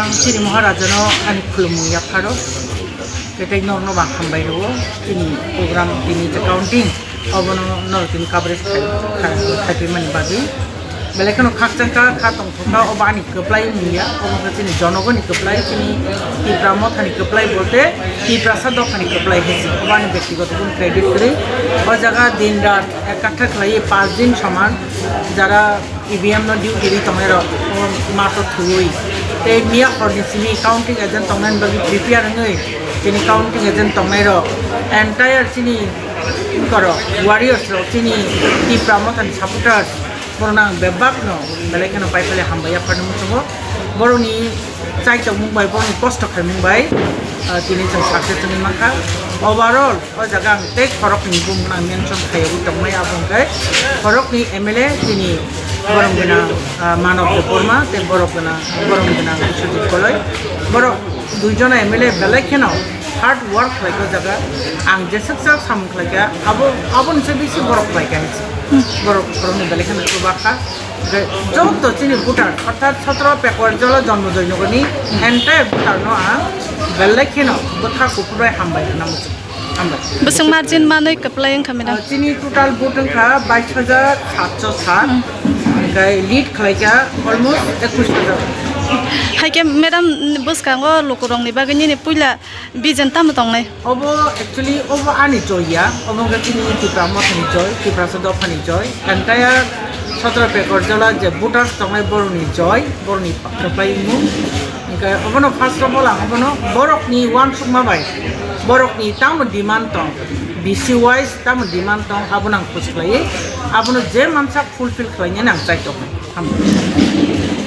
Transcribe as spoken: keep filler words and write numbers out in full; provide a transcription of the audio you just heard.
Chini Maharajano ani khulumung yapharo, tei norno ba hambai rwo, chini program tini je counting, obono nor tini coverage khai, khai, khaipai mani bagwi. Belai kheno khakchangkha, kha tongthokha, obo ani kwplai mung ya, obo khe chini jonogoni kwplai, chini Tipra mothani kwplai bolte, Tiprasa dophani kwplai hinsi, obo ani bektigoto gun credit kwrwi. O jaga din rat ek katha khlaiwi, panch din soman, jara E V M no duty ri tongnai rok, o mato thuwi. Tei miya horni simi counting agent tongnai bagwi prepare wngwi, chini counting agent tongnai rok, entire chini korok, warriors rok, chini Tipra mothani supporters, borokno ang bebak no belai kheno pai pale hambai yapharni muchungo. Borokni chai tongmung bai, borokni kosto khaimung bai, ah, tini chwng success wngwi mankha. Overall, o jaga ang tei khoroknwi bumung ang mention khaiwi tongmai, abo hwnkhe khoroknwi M L A chini borom gwnang, ah, Manav Debbarma tei borom gwnang, borom gwnang Biswajit Koloi. Borok duijona M L A belai kheno hard work khlaikha o jaga. Ang jeswk jak samung khlaikha, abo, aboni se bisi borok khlaikha hinsi. Borok, borokni belai kheno chubakha. Hwnkhe joto chini voter, orthat sotro Pekor Jola Janmajoi Nagarni entire voter no ang belai kheno bwthar kuphur bai hambai hwnna muchung. Hambai. Bwswk margin manwi kwplai wngkha, madam? Ah, chini total vote wngkha bais hajar satso sat. Hmm. Hwnkhe lead khlaikha almost ekush hajar. Haikhe madam, bwskango lukurokni bagwi nini puila vision tamo tongnai? Obo actually obo ani joy ya, obo wngkha chini Tipra mothani joy, Tiprasa dophani joy, entire sotro Pekor Jola je voters tongnai borokni joy, borokni kwplai wngmung. Hwnkhe obono first of all ang obono borokni uansukma bai, borokni tamo demand tong, B C wise tamo demand tong, abono ang push khlaiwi, abono je mansa fulfill khlainani ang chai tongo. Hambai.